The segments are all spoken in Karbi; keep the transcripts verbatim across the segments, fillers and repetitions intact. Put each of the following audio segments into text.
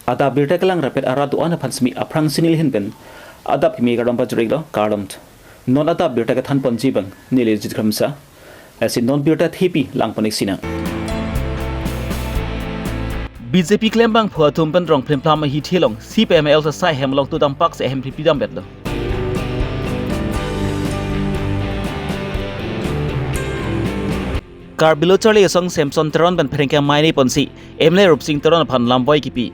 Adap birta kelang rapet arat do-an aphan semi aphrangsi neli ahin pen adap kimi kardom pajir-iklo, kardom. Non adap birta kethan ponji abang neli Jit Kramsa. Lasi non birta thepi lang pon-ik sinang. B J P klembangphu atum pen Rongphlimphlam ahithi along C P I M L asai hem along tu dampak si ahem phli pidam bet lo. Karbi Lo Charli Asong Samson Teron pen pherangke amei ne ponsi M L A Rupsing Teron aphan lamboi kipi.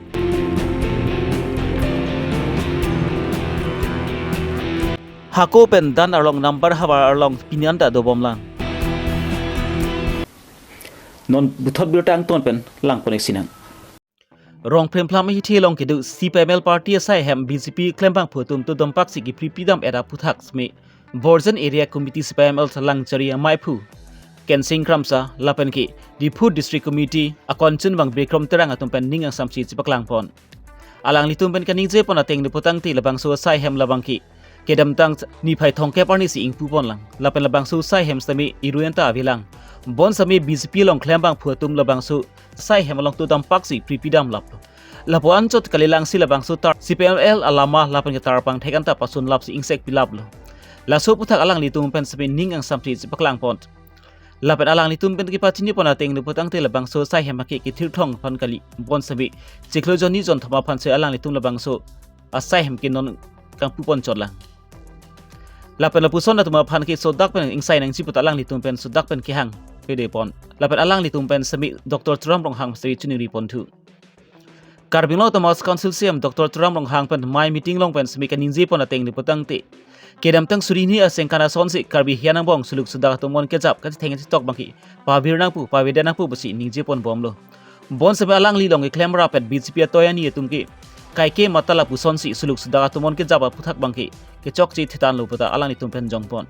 Hako pen Dan arlong number havar arlong pini anta dobom lang. Non puthot birta angton pen lang pon-ik sinang. Rongphlimphlam ahithi along kedo C P I M L party asai hem B J P klembangphu atum tu dampak si kiphli pidam et aphuthak semi Borjan Area Committee C P I M L Langchari ameiphu Kensing Kramsa lapen ke Diphu District Committee akongchunbang Bikram Terang atum pen ning angsamsi chepaklang pon. Alanglitum pen kaningje pon ateng niputangte labangso asai hem labang ke kedamtang niphai thomkep arni si ingpu pon lang. Lapen labangso asai hem sitame irui anta avelang. Bonsitame B J P along klembangphu atum labangso asai hem along tu dampak si phli pidam laplo. Lapu anchot kalilang si labangso tar C P I M L alama lapen ke tarpang thek anta pasun lap si ingsek pilaplo. Laso aphuthak alanglitum pen sitame ning angsamsi chepaklang pon. Lapen alanglitum pen kepachini pon ateng niputangte labangso asai hem ke kethirthong aphan kali, bonsitame chiklo jonni jonthom aphan si alanglitum labangso asai hem ke non kangpu pon chot lang. Lapen lapuson atum aphan ke sodak pen ingsai nangji pu ta alanglitum pen sodak pen kehang pede pon. Lapen alanglitum pen sitame Doctor Tuliram Ronghang sitame choningri ponthu. Karbi Anglong Autonomous Council C E M Doctor Tuliram Ronghang pen amei meeting along pen sitame kaningje pon ateng niputangte kedamtang suri hini asengkan asonsi Karbi hian angbong suluk sodak atum non kejap kachetheng chetok abang ke pavir nangpo, pavedet nangpo pusi ningje pon bomlo. Bonsitame alangli along keklem rapet B J P atoi ani atum ke kaike matha lapusonsi suluk sodak atum non kejap aphuthak abang ke kechokche thethan lo pu ta alanglitum pen jong pon.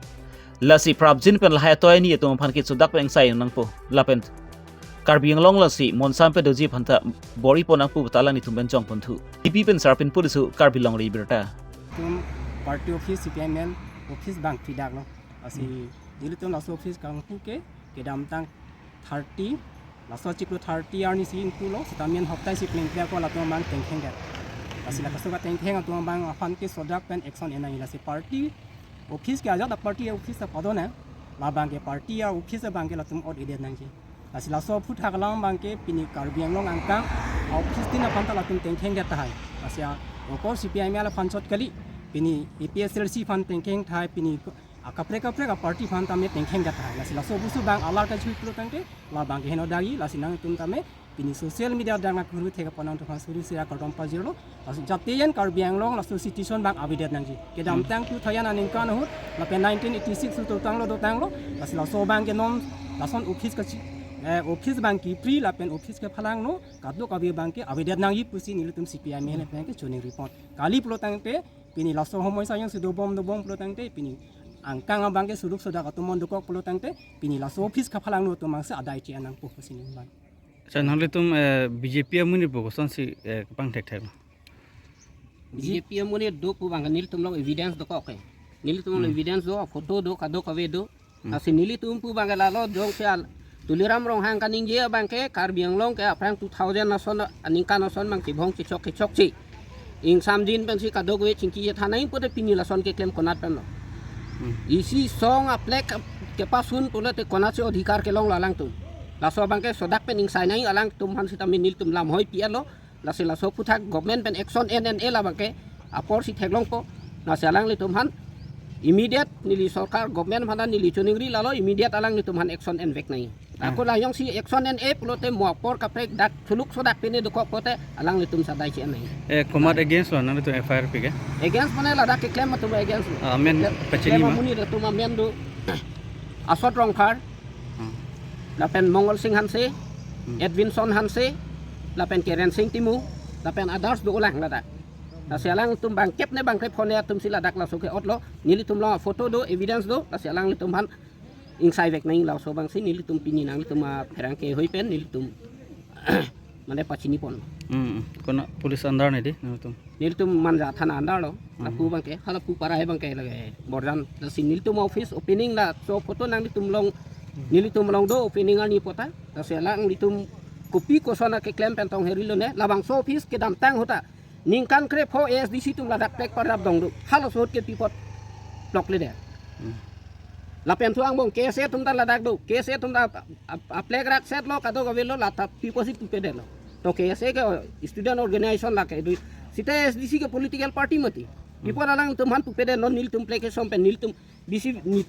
Lasi prapjin pen lahai atoi ani atum aphan ke sodak pen ingsai nangpo. Lapen Karbi Anglong lasi monsam pen doji aphan ta bor-i pon nangpo pu ta alanglitum pen jong ponthu. T V pen Sarpin Polisu, Karbi Longri Abirta. Tum party office, C P I M L office abang phli dak lo. Lasi nelitum laso office kangpu ke kedamtang thirty, laso chiklo thirty arni si ingpulo, sitame hapta isi plengple ako latum abang tengtheng det. Lasi la kaso katengtheng atum abang aphan ke sodak pen action en nangji. Lasi party office ke ajat a party office ta pado nang, labang ke party a office abang ke latum ot-edet nangji. Lasi laso aphuthak alam abang ke pini Karbi Anglong angkang a office tin aphan ta latum tengtheng det tahai. Lasi a okor C P I M L aphan chot kali, pini A P H L C aphan tengtheng tahai, pini akaprek kaprek a party aphan tame tengtheng det tahai. Lasi laso abusu abang alar kachui pulo tangte labang ke heno dagi, lasi nangtum tame pini social media adang akhuru thek aphan nangtum aphan suri sira kardom pajirlo. Lasi jatian Karbi Anglong laso situation abang avedet nangji. Kedamtang two thousand aningkan ahut lapen nineteen eighty-six tu tanglo dotanglo. Lasi laso abang ke non lason office kachi, eh, office abang kiphri lapen office kephalangno kadokave abang ke avedet nangji pusi nelitum C P I M L abang ke choningri pon. Kali pulo tangte pini laso homoi sayang si dobom dobom pulo tangte pini angkang abang ke suluk sodak atum non dokok pulo tangte pini laso office kephalangno atum abang si adai che-en nangpo pusi neli abang. Sa nanglitum, eh, B J P amonit pu kosonsi, eh, kepangthekthek lo? B J P amonit do pu abang nelitum along evidence dokok ke. Nelitum along evidence do, photo do, kadokave do. Hmm. Lasi nelitum pu abang ke lalo jongsi al Tuliram Ronghang kaningje abang ke Karbi Anglong ke aphrang two thousand ason aningkan ason abang chibhong chichok chichokche. Ingsamjin pensi kadokave chingki chethan nangji pute pini lason keklem konat pen lo. Hmm. Isi song aplek kepasun pulote konatsi odhikar kelonglo alangtum. Laso abang ke sodak pen ingsai nangji alangtum aphan sitame nelitum lamhoi pi-etlo. Lasi laso aphuthak government pen action en en-e labang ke apor si theklongpo. Lasi alanglitum aphan immediate neli sorkar government aphan neli choningri lalo immediate alanglitum aphan action envek nangji. Ah. Ako la jongsi action en-e pulote mo apor kaprek dak suluk sodak pine dokok pote alanglitum si adai che-en nangji. Eh, komat against lo nanglitum F I R pi ke? Against mane ladak keklem atum against lo. Ah, amen keklem, pachini keklem ma? Amonit atum amen do Asot Rongphar. Hmm. Lapen Mongol Sing Hanse, hmm, Edwinson Hanse, lapen Keren Sing Timung, lapen others do-olang ladak. Lasi alangtum bangkep ne bangkep hone atum si ladak laso ke-otlo, nelitum along photo do, evidence do, lasi alanglitum aphan ingsai vek nangji laso abang si nelitum pini nanglitum apherangke hoi pen nelitum mane pachini pon. Hmm, kona police under ne di, nangtum? Nelitum Manja thana under lo, hmm, lapu abang ke, hala pu para he abang ke lage, Borjan, lasi nelitum office opening laso photo nanglitum along, hmm, nelitum along do opening arni pota, lasi alanglitum Kopi koson akeklem pen tong heri lo ne, labangso office kedamtang ahut ta ningkan krepho A S D C atum ladak plek parap dong do. Halaso ahut ke pi apot plok le de. Hmm. Lapen thu angbong K S A atum ta ladak do. K S A atum ta ap-, ap-, aplek rak set lo, kadokave lo, la ta pi apotsi pupe det lo. To K S A ke student organization lake do. Sita A S D C ke political party mati. Pi apot alangtum aphan pupe det lo, nelitum plek kesom pen nelitum D C ni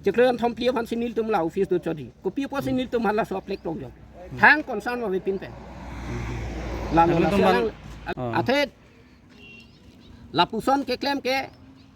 chiklo kethom phli aphansi nelitum la office do chodi. Kopi apotsi nelitum hala so plek tong jo. Thang concern ave pin pen. Lalo Lalu lasi tumbang, alang oh. Athe lapuson keklem ke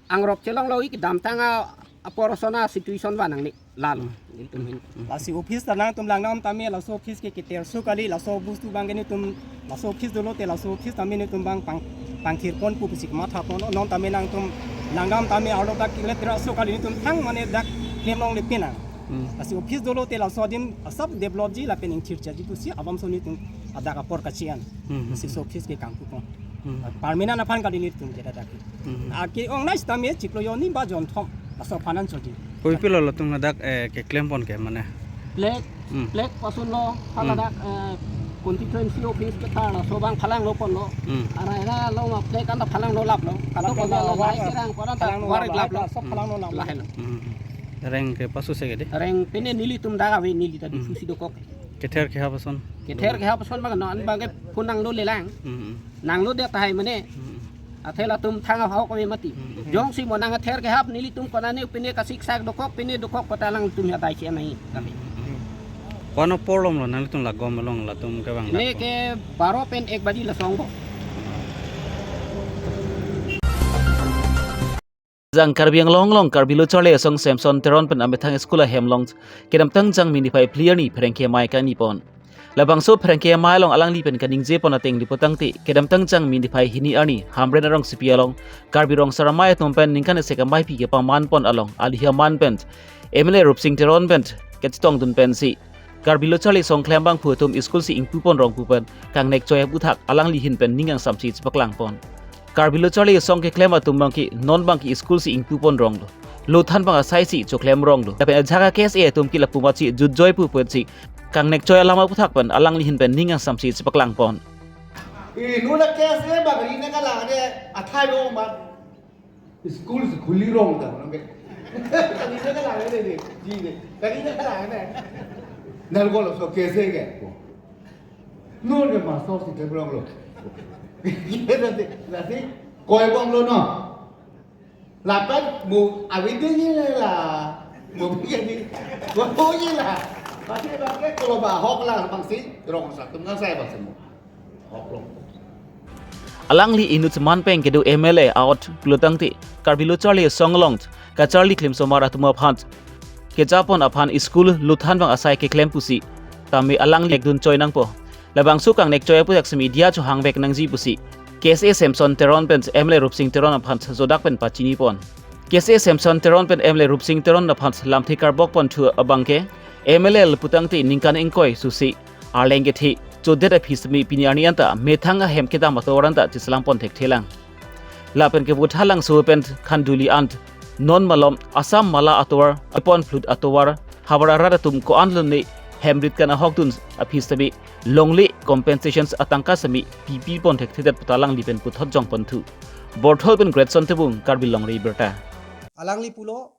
angrok chelong lo ik damtang a, apor asona situation vanang ni. Lalo. Nelitum hin. Lasi office ta nangtum langdam tame laso office ke keter su kali, laso bostu abang ke nelitum laso office dolo te laso office tame nelitum abang pang, pangthir pon pu pusik matha pon non tame nangtum langdam tame arlo dak kile tera su kali nelitum thang mane dak klem longle pinang. Hmm. Lasi office dolo te laso adim asap develop ji lapen ingthir chaji pusi abang so nelitum adak apor kachian. Hmm. Lasi so office ke kangpu pon. Hmm. Permanent aphan kali nelitum ke dadak. Hmm. Ake-ong nai sitame chiklo jonni ba jon thom laso aphan an chodi. Kopi apotlo latum ladak, eh, keklem pon ke mane. Plek, hmm, plek pasun lo, hmm, haladak, eh, constituency office ke ta laso abang phalang lo pon lo. Hmm. Arai ra lo ma plek anta phalang lo lap lo. Kadokave lo, lo, lai lo, serang pon anta phalang lo war lap, lap lo. Lap lo, phalang lo lap lo. Lahai lo. Hmm. Reng ke pasu se ke de. Reng pine nelitum dak ave neli ta, hmm, diskusi dokok. Kether kehap ason. Kether kehap ason abang no an abang ke phone nanglo lelang. Hmm. Nanglo dia tahai mane. Hmm. Athe latum thang ahok ave mati. Hmm. Jongsi mo nang kether kehap nelitum konane pine kasiksak dokok pine dokok kota alangtum ya dai che nai. Kami. Ko-an apor lom lo nanglitum lagom along latum ke bang ne dak ke baro pen ek baji laso angbong. Jang Karbi Anglong along Karbi Lo Charli Asong Samson Teron pen amethang school ahem along kedamtang Jangmi niphai phli arni pherangke amei kangni pon. Labangso pherangke amei along alangli pen kaningje pon ateng lapu tangte kedamtang Jangmi niphai hini arni Hamren arongsopi along Karbi Rong Sar Amei atum pen ningkan isi ameipi kepaman pon along alihi aman pen M L A Rupsing Teron pen kachetongdun pensi Karbi Lo Charli Asong klembangphu atum school si ingpu pon rong pu pen kangnek choi aputhak alangli ahin pen ning kangsamsi chepaklang pon. Karbi Lo Charli Asong keklem atum abangke non abangke school si ingpu pon rong lo. Lo than abang asai si choklem rong lo. Lapen ajak a K S A atum ke lapu amatsi jutjoi pu pensi kangnek choi alam aputhak pen alangli ahin pen ning kangsamsi chepaklang pon. Eh, nuna K S A bang ri na kalang de athai lo mat. School si khuli rong ta nang ke. Kali na kalang de de. Ji de. Kali na kalang de. Nal ko lo so K S A ke. Nun ke master si te rong lo. Ye na de, na de. Koi bom lo no. Lapen mo awidi ni la. Mo bi ni. Mo bi ni la. Pasi bang ke koloba hok la bangsi rong sa tum nang sai bangsi mo. Hok lo. Alangli inut seman pen kedo M L A out pulo tangte Karbi Lo Charli Asong along kacharli klim osomar atum aphan kejapon aphan school lo than abang asai keklem pusi tame alangli ekdun choi nangpo. Labangso kangnek choi aputhak semi dia chohang vek nangji pusi K S A Samson Teron pen M L A Rupsing Teron aphan sodak pen pachini pon. K S A Samson Teron pen M L A Rupsing Teron aphan lamthe karbok pon thu abangke M L A lapu tangte ningkan ingkoi susi arleng kethe chodet aphi semi pini arni anta methang ahem kedam atovar anta chiselam pon thekthelang. Lapen ke Vothatlangso pen Khanduli ant non malom Assam mala atovar apon phlut atovar havar arat atum ko-an lone hemrit kan ahokdun aphi semi longle compensations atangka semi pipi pon thekthedet pu ta alangli pen puthot jong pon thu. Borthol pen Gretson Tebung, Karbi Longri Birta. Alangli pulo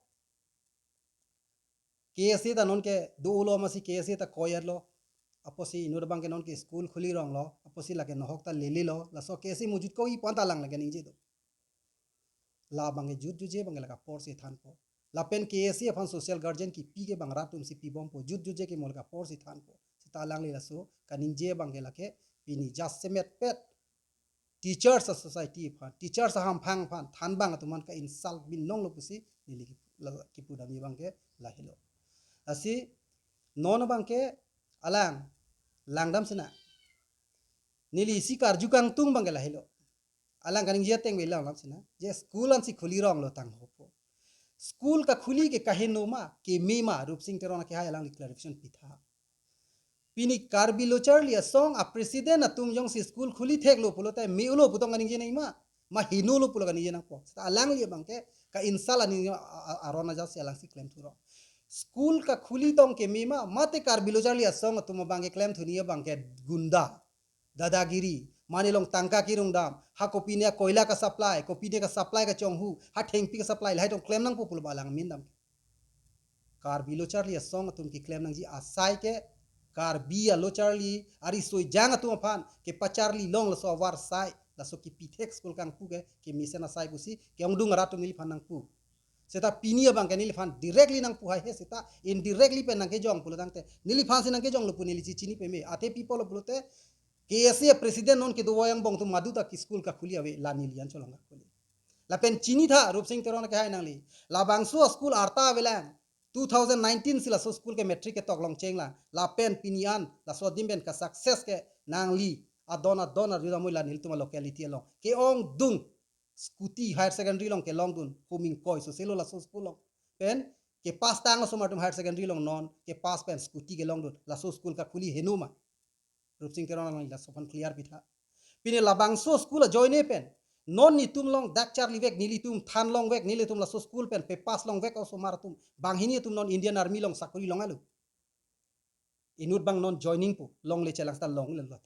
K S A ta non ke do ulo masi K S A ta koyat lo. Apotsi inut abang ke non ke school khuli rong lo. Apotsi lake nohok ta lele lo. Laso K S A mujut ko-i pon ta alang lake ningje do. Labang ke jut juje abang ke lake apor si thanpo. Lapen K S A aphan social guardian kipi ke bang rat atum si pibompo. Jut juje ke mo lake apor si thanpo. Sita alangli laso kaningje abang ke lake pini jasemet pet teachers a society aphan, teachers ahamphang aphan, thanbang atum aphan ka-insult binong lo pusi neli ki-, la-, kipu dam abang ke lahelo. Lasi non abang ke alang langdam sina. Neli isi karju kangtung abang ke lahelo. Alang kaningje ateng ve langdam sina. Je school ansi khuli rong lo tanghopo. School kakhuli ke kaheno ma, keme ma, Rupsing Teron akehai alangli clarification pitha. Pini Karbi Lo Charli Asong a president atum jongsi school khuli theklo pulote me-ulo pu tong kaningje nangji ma, ma heno lo pulo kaningje nangpo. Seta alangli abang ke ka-insult aning a, a, a, aron ajat si alangsi klem thuro. School kakhuli tong keme ma, mate Karbi Lo Charli Asong atum abang keklem thuni abang ke gunda, dadagiri, mane along tangka kerungdam, ha kopine koila ka-supply, kopine ka-supply kachonghu, ha thengpi ka-supply, lahai tong klem nangpo pulo ba alang amin dam. Karbi Lo Charli Asong atum keklem nangji asai ke, Karbi a-Lo Charli, ari soi jang atum aphan, kepacharli long laso avar sai, laso kepithek school kangpu ke, kemesen asai pusi, ke-ongdung arat atum neliphan nangpu. Seta pini abang ke neliphan directly nangpu haihe seta indirectly pen nangkejong pulo tangte. Neliphan si nangkejonglo pu neli chechini peme. Athe pi apotlo pulote K S A president non kedo wayang bong atum madu ta ke school kakhuli ave, la neli an cholong kakhuli. Lapen chinitha Rupsing Teron kehai nangli. Labangso school arta avelang. Two thousand nineteen si laso school ke matric ketok longcheng lang. Lapen pini an laso adim pen ka-success ke nangli adon adon arjudamoi la nelitum a-locality along ke-ongdung scooty higher secondary along kelongdun, hum ingkoi sose lo laso school along. Pen kepass tang osomar atum higher secondary along non kepass pen scooty kelongdun, laso school kakhuli heno ma? Rupsing Teron nangli laso aphan clear pitha. Pini labangso school ajoine pen non netum along dak charlivek, nelitum than longvek, nelitum laso school pen pepass longvek osomar atum banghini atum non Indian Army along sakori long alo. Inut abang non joining po, longle chelang seta longle lo.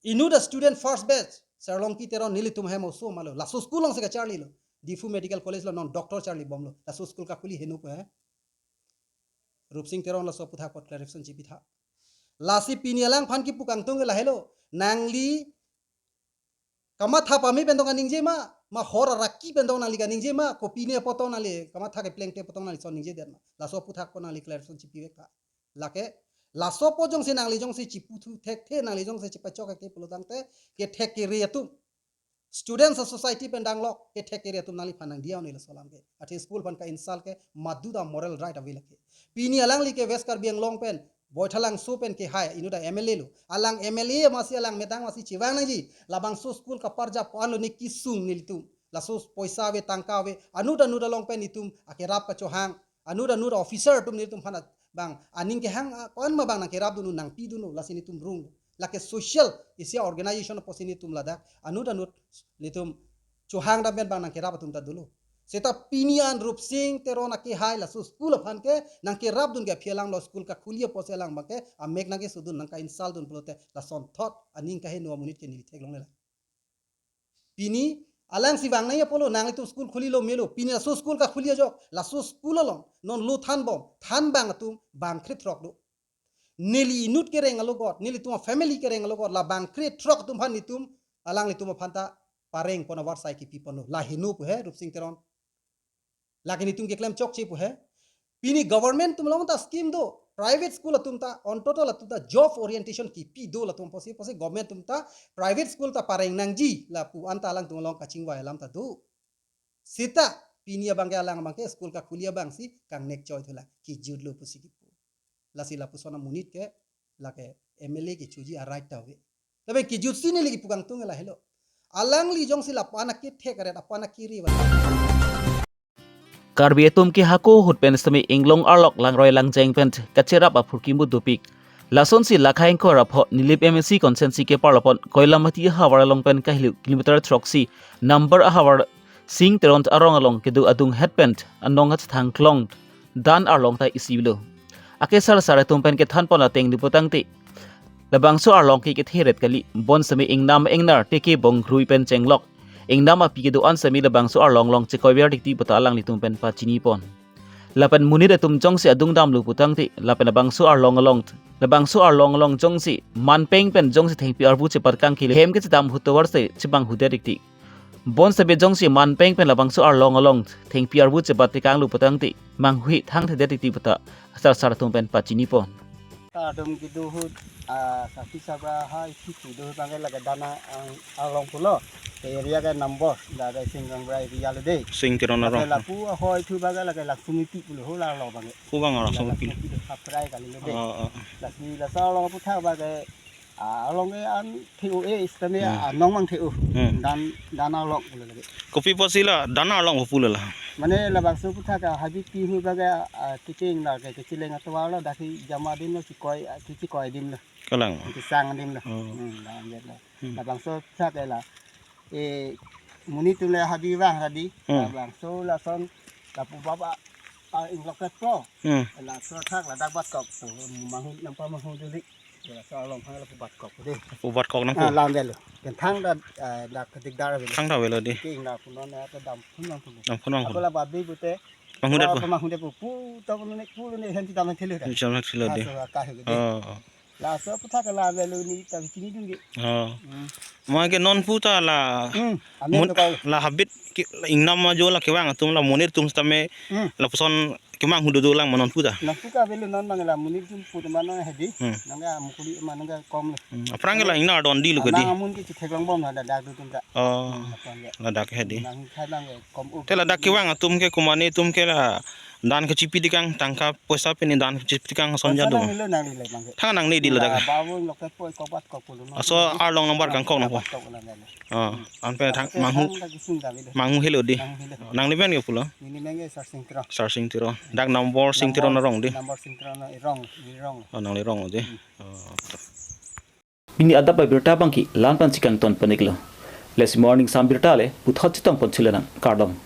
Inut a-student first batch, Sir Longki Teron nelitum hem oso ma lo. Laso school along si kacharlilo. Diphu Medical College along non doctor charlibomlo. Laso school kakhuli heno po he. Rupsing Teron laso aputhak apot clarification chipitha. Lasi pini alangphan kepu kangtung ke lahelo. Nangli kamatha pame pen tong kaningje ma, ma hor araki pen tong nangli kaningje ma, kopine apot tong nangli, kamatha keplengte apot tong nangli son ningjedet ma. Laso aputhak apot nangli clarification chipivek tha. Lake, laso apot jongsi nangli jongsi chiputhu thekthe, nangli jongsi chipachok thekthe pulo tangte, kethek kere atum, students society pen danglok, kethek kere atum nangliphan nangdiya un-e laso alam ke. Athe school aphan ka-insult ke, madu ta moral right ave lake. Pini alangli ke West Karbi Anglong pen, Baithalangso pen kehai, inut a-M L A lo. Alang M L A masi alang medang masi chevang nangji. Labangso school kaparjap ko-an lo ne kesung nelitum. Laso poisa ave, tangka ave, anut anut along pen netum akerap kachohang. Anut anut officer atum nelitum aphan bang aning kehang, ah, ko-an ma bang nangkerapdun, nangpidun, lasi netum rung. Lake social isi organization apotsi netum ladak anut anut netum chohang dam pen bang nangkerap atum ta dolo. Seta pini an Rupsing Teron akehai laso school aphan ke nangkerapdun ke aphi alanglo, school kakhuli apotsi alang abang ke amek nangkesodun, nangka-insult dun pulote lason thot aning kaheno amonit ke neli theklongle lang. Pini alangsi vang nangji apotlo, nanglitum school khulilo melo. Pini laso school kakhuli ajok, laso school along non lo thanbom, than abang atum bangkre throk do. Neli inut kereng alogot, nelitum a-family kereng alogot, la bangkre throk atum aphan netum, alanglitum aphan ta pareng pon avarsai kepi ponlo. La heno pu he, Rupsing Teron. Lake netum keklem chokche pu he. Pini government atum along ta scheme do. Private school atum ta, ontoto latum ta job orientation kepi do latum apotsi, apotsi government atum ta private school ta pareng nangji lapu anta alangtum along kachingvai alam ta do. Seta pini abang ke alang abang ke school kakhuli abang si kangnek choi thula. Kejutlo pusi kepu. Lasi lapuson amonit ke lake M L A kechoji a-right ta ave. Lapen kejutsi neli kepu kangtung lahelo. Alangli jongsi lapu-an akethek aret, lapu-an akiri ava. Karbi atum ke hako ahut pen sitame inglong arlok langroi langjeng pen kacherap aphurkimo dopik. Lasonsi Lakha ingkoi ra pho Nilip M A C constituency keparlo pon Koilamati ahavar along pen kahelo kilometer throksi number ahavar Sing Teron arong along kedo adunghet pen anong achethang klong dan arlong ta isi lo. Akesar sar atum pen kethan pon ateng do putangte labangso arlong ke ketheret kali, bonsitame ingnam ingnar teke bong rui pen chenglok. Ingnam api kedo-an sitame labangso arlong along chekoiver dikti puta alanglitum pen pachini pon. Lapen monit atum jongsi adung damlo putangte, lapen labangso arlong along, labangso arlong along jongsi manpeng pen jongsi thengpi arvu chepat kangkele hem kechedam ahut tovar si chebang hudet dikti. Bonsitame jongsi manpeng pen labangso arlong along thengpi arvu chepat tekanglo putangte manghuhi thangthedet dikti puta sar sar atum pen pachini pon. Adung kedo ahut, ah, Sati Sabra ha isi kedo ahut abang ke lake dan a, ang, arlong pulo. Ke area ke number, lake Sing Kangbura area lo de. Sing Teron arong. Lake lapu ahoi thu abang ke lake Laksmipi pulo ho la arlong abang ke. Hu abang arlong Laksmipi. Laksmipi do saprai kali lo de. Oh, oh. Lasi laso arlong aputhak abang ke, ah, arlong ke an the-o e sitame, hmm, anong mang the-o. Hmm. Dan, dan arlong pulo lake. Kopi apotsi la dan arlong pulo la? Mane labangso aputhak ke habi pi ahut abang ke, ah, kecheng la ke kecheleng atovar lo, dak si jama adim lo, chikoi, ah, kechikoi adim lo. Kalang. Kechesang adim lo. Oh. Hmm, dan adim lo. Hmm. Labangso aputhak ke la. Eh, monit atum le habi vang tadi. Hmm. Labangso lason lapu baba Ah, inglok kat ko. Hmm. Laso athak ladak bat kok. Manghu nampa manghu duli. Laso along hang lapu bat kok deh. Lapu bat kok nang Ah, ko. Lam deh lo. Kethang dak, ah, dak kedik dar avelo. Thang dar avelo deh. Ke inglok punon ya ke dam phun nang punon. Dam phun nang Ako punon. La babi pute. Manghu dat Apa pu. Manghu dat pu. Pu to punon nek pu ne hen ti dam thelu dak. Jam thak thelo deh. Laso akai ke deh. Oh. Laso aputhak ke lam avelo ni ta chinidun ke. Oh. Hmm. Ma ke non puta la Hmm. Amen mun to kau. La habit ke la ingnam ajo la kevang atum la monit atum sitame Hmm. Lapuson kemanghu dodo lang ma non puta. Non puta avelo non mang la monit atum puta ma non hedi. Hmm. Nangga mukuli ma nangga kom le. Hmm. Aphrang ke la ingnar don dilo ke dei. Nang amun ke chithek long bom na dak dak atum ta. Oh. Hmm, aphrang ke. Ladak hedi. Nang khai lang ke kom up. Te ladak kevang atum ke kumani atum ke la dan kechipi dikang tangka poisa pini dan kechipi dikang sonja Poisa do. Nang nilo nang nilo mang ke. Thang nang ne di ladak. Ba bo lok ke poi kok bat kok pulo no. Aso arlong number kangkok nang ko. Kok lang le. Oh, anpen thang Anke manghu. Thang dak kisung dak le. Manghu helo dei. Manghu helo. Nang ne pen ke pulo. Nini meng ke Sarsing Teron. Sarsing Teron. Dak number Sing Teron arong dei. Number Sing Teron arong, arong. Oh, nang le rong dei. Hmm. Oh. Pini adap abirta abangke la-an pensi kangton pon-iklo. Lasi Morning Sam birta le puthot chetong pon thulo nang, kardom.